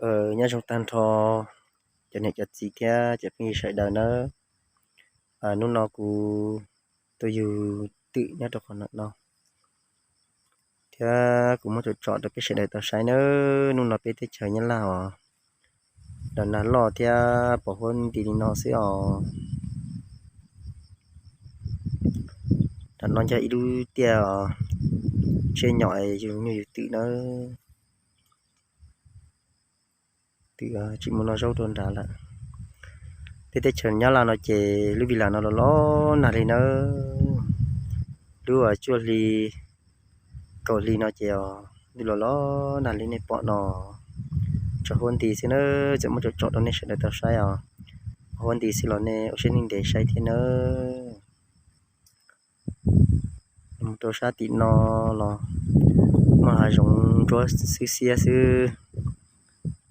Nyob zoo tag nrho cov niam cov txiv thiab cov phooj ywg sawv daws nawb. Hnub no kuv tuaj yug twm nyob rau qhov no no, thiab kuv muab tsom tsom rau peb sawv daws tau saib nawb. Hnub no peb teb chaws Nyab Laj os, los nag loj thiab pos huab nti li no xwb os. Tam no yog ib lub tiaj os, tsheb nyom yug nyuj yug twm nawb. Twm tsis mus noj zaub rau nrad lawm. Peb teb chaws Nyab Laj no ces lub vij las no los los nag li nawb. Lub cuaj hli kaum hli no ces os, ntuj los los nag li nej pom no, tsaus huab nti xwb nawb. Txawm muab tsom tsom rau nej sawv daws tau saib os, huab nti xwb los nej ua siab neej ntev saib thiab nawb. Mus rau sab tim no los muaj hav zoov ntsuab xwb xiab xwb,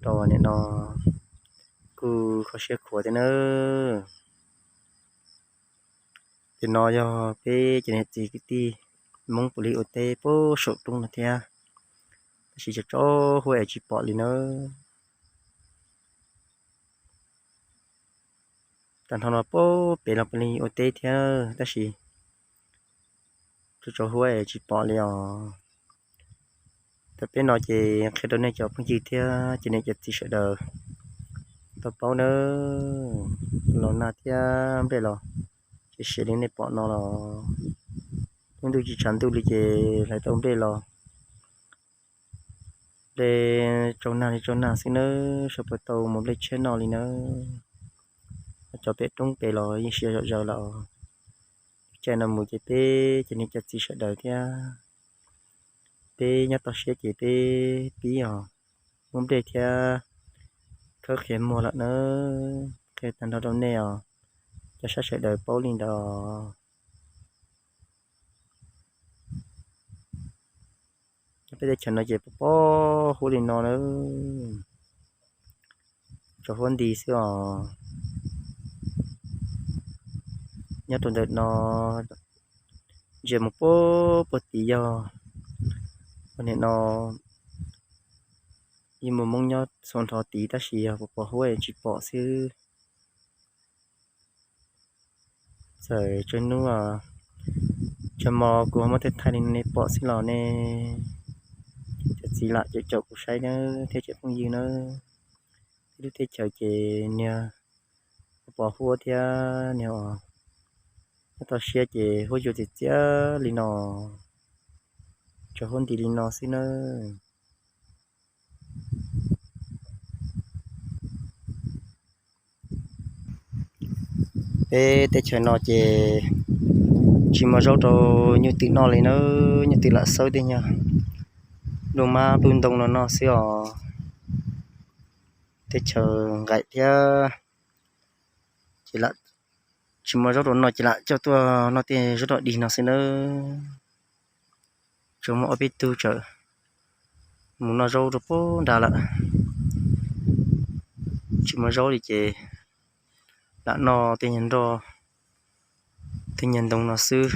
rau nim no kuj kho siab khuav thiab nawb. Ces no yog peb cov niam txiv kwv tij Hmoob puav leej ua teb puag saum roob no thiab, tab sis tsaus tsaus huab es tsis pom li nawb. Tag nrho no puag pem los puav leej ua teb thiab, tab sis tsaus tsaus huab es tsis pom li os. Tam peb no ces qhia rau nej cov phooj ywg thiab cov niam cov txiv sawv daws tau paub nawb. Los nag thiab nplej los siav siav li nej pom no los, lub ntuj tsis tshav ntuj li ces hlais tau nplej los, nplej tsaus nag li tsaus nag xwb nawb, sawv puas tau mus nplej tshiab noj li nawb. Cov pem roob pem los yeej siav zom zaws lawm. Caij no mus ces peb cov niam cov txiv sawv daws thiab peb nyob toj siab ces peb pib os, muab nplej thiab khawb qhiav muag lawm nawb. Qhia tag nrho rau nej os, cov saib sawv daws paub li ntawd. Peb teb chaws no ces pos pos huab li no na, tsaus huab nti xwb os. Nyob rau ntawm no ntsia mus puag puag tid yog, nim no yeej muaj Hmoob nyob txhua nrho tid tab sis yog pos pos huab tsis pom xwb. Txawm tsawg hnub tsawg hmo kuv ho muab thaij thaij li nej pom xwb los nej cov txiv lam caum caum kuv saib nawb thiab cov phooj ywg nawb. Peb lub teb chaws ces niag pos huab thiab niag nyob toj siab ces huab cua txias txias li no, tsaus huab nti li no xwb nawb. Peb teb chaws no ces tsis muaj zaub rau nyuj twm noj li nawb, nyuj twm lam xawb tej nyuag nplooj mab nplooj ntoo no noj xwb os. Teb chaws nqaim thiab ces tsis muaj zaub rau noj ces lam coj tuaj noj tej zaub roj dig no xwb nawb. Tsuas muaj ob peb tug tsawm mus noj zaub rau puag nrad lawm. Tsis muaj zaub li ces lam noj tej nyuag nroj tej nyuag ntoo no xwb.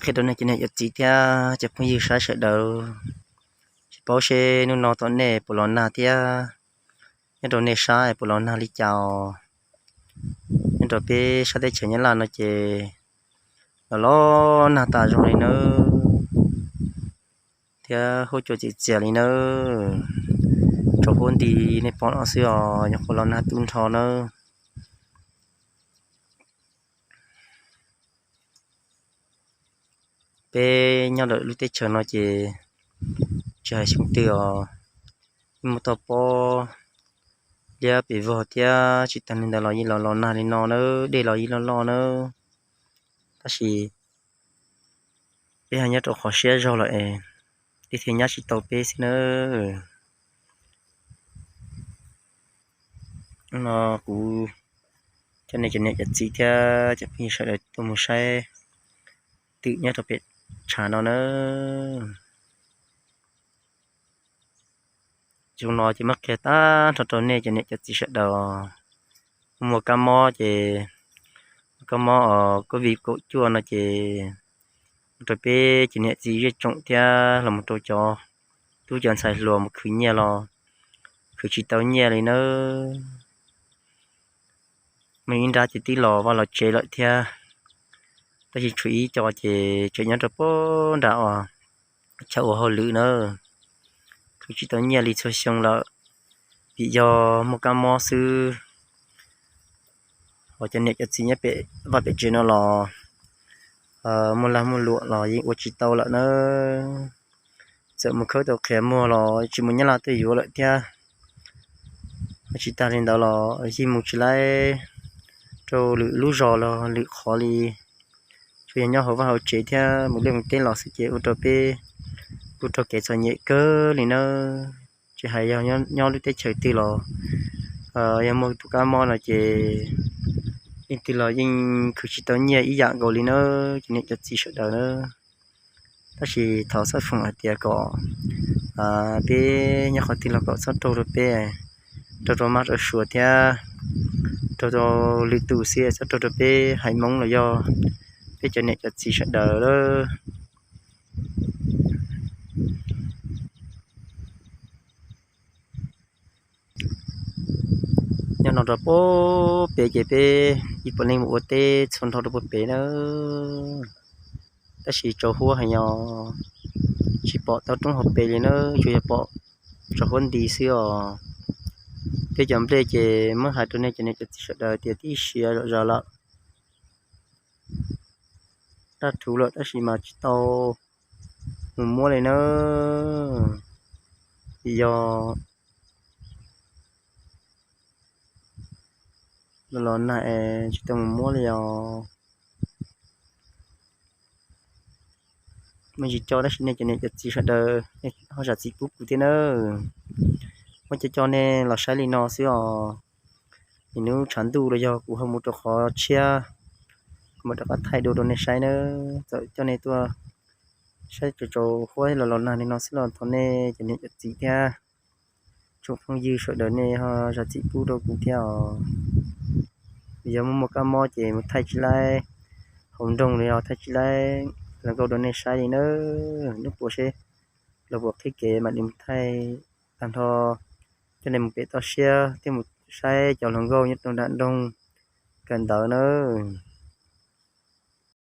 Qhia rau nej cov niam cov txiv thiab cov phooj ywg saib sawv daws, tsis paub seb hnub no tom nej puas los nag thiab nyob rau nej sab puas los nag li cas os. Nyob rau peb sab teb chaws Nyab Laj no ces los los nag tas zog li nawb, thiab huab cua txias txias li nawb. Tsaus huab nti nej pom no xwb os, nyuam qhuav los nag tu nrho nawb. Peb nyob lawm lub teb chaws no ces tsis hais xyoo twg os, yeej muaj toj pob liab pes vog thiab tsis tag li ntawd los yeej los los nag li no nawb, dej los yeej loj loj nawb. Tab sis peb ho nyob rau qhov siab zog lawm es dej thiaj nyab tsis tau peb xwb nawb. No kuv coj nej cov niam cov txiv thiab cov phooj ywg sawv daws tuaj mus saib twm nyob rau pem tshav no nawb. Xyoo no ces muab qhia tag nrho rau nej cov niam cov txiv sawv daws, muaj kab mob ces, kab mob os, covid kaum cuaj no ces mus rau peb cov niam txiv zej tsoom thiab los mus rau cov tub cov ntxhais hluas mus khwv nyiaj los khwv tsis tau nyiaj li nawb. Muaj ib nrab ces twb los vaj los tsev lawm thiab, tab sis tshuav ib co ces tseem nyob rau puag nram os, chaw ua hauj lwm na, khwv tsis tau nyiaj li txhua xyoo lawm, vim yog muaj kab mob xwb. Hos cov niam cov txiv nyob pem vaj pem tsev no los muaj lag muaj luam los yeej ua tsis tau lawm na. Txawm mus khawb tau qhias muag los tsis muaj nyob laj tuaj yuav lawm thiab. Tsis tag li ntawd los yeej mus tsis laib rau lwm lub zos los lwm qhov li, tsuas yog nyob hauv vaj hauv tsev thiab mus liaj mus teb los xwb ces ua rau peb ua raug kev txom nyem kawg li nawb. Tsis hais yog nyob lub teb chaws twg los yog muaj tus kab mob no ces leej twg los yeej khwv tsis tau nyiaj ib yam nkaus li nawb cov niam cov txiv sawv daws na. Tab sis thov xab foom hais tias kom peb nyob qhov twg los kom txhob raug rau peb, raug rau mab rau suav thiab raug rau lwm tus xwb, txhob raug rau peb haiv Hmoob los yog peb cov niam cov txiv sawv daws lawm. Nyob no rau puag pem ces peb ib puas leej mus ua teb txhua nrho rau puag pem na. Tab sis tsaus huab heev os, tsis pom tau roob hauv pes li na, tsuas yog pom tsaus huab nti xwb os. Peb cov nplej ces muab hais rau nej cov niam cov txiv sawv daws tias tib siav zom zaws lawm, daj rhuv lawm tab sis mas tsis tau mus muab li na. Vim yog los los nag es tsis tau mus muab li os. Me ntsis co tab sis nej cov niam cov txiv sawv daws nej ho zam txim pub kuv thiab nawb. Muab cov co nej los saib li no xwb os. Nim hnub tshav ntuj los yog kuv ho mus rau qhov tshiab, kuv mam rov qab thaij dua rau nej saib nawb. Txawm coj nej tuaj saib tsaus tsaus huab los los nag li no xwb los thov nej cov niam cov txiv thiab tsoom phooj ywg sawv daws nej ho zam txim pub rau kuv thiab os. Yog muaj muaj kab mob ces mus thaij tsis laib hauv nroog los yog thaij tsis laib hluas nkauj rau nej saib li nawb. Hnub puas seb los puas qhib kev mam li mus thaij tag nrho coj nej mus pem toj siab thiab mus saib cov hluas nkauj nyob rau nram nroog kawm ntawv nawb.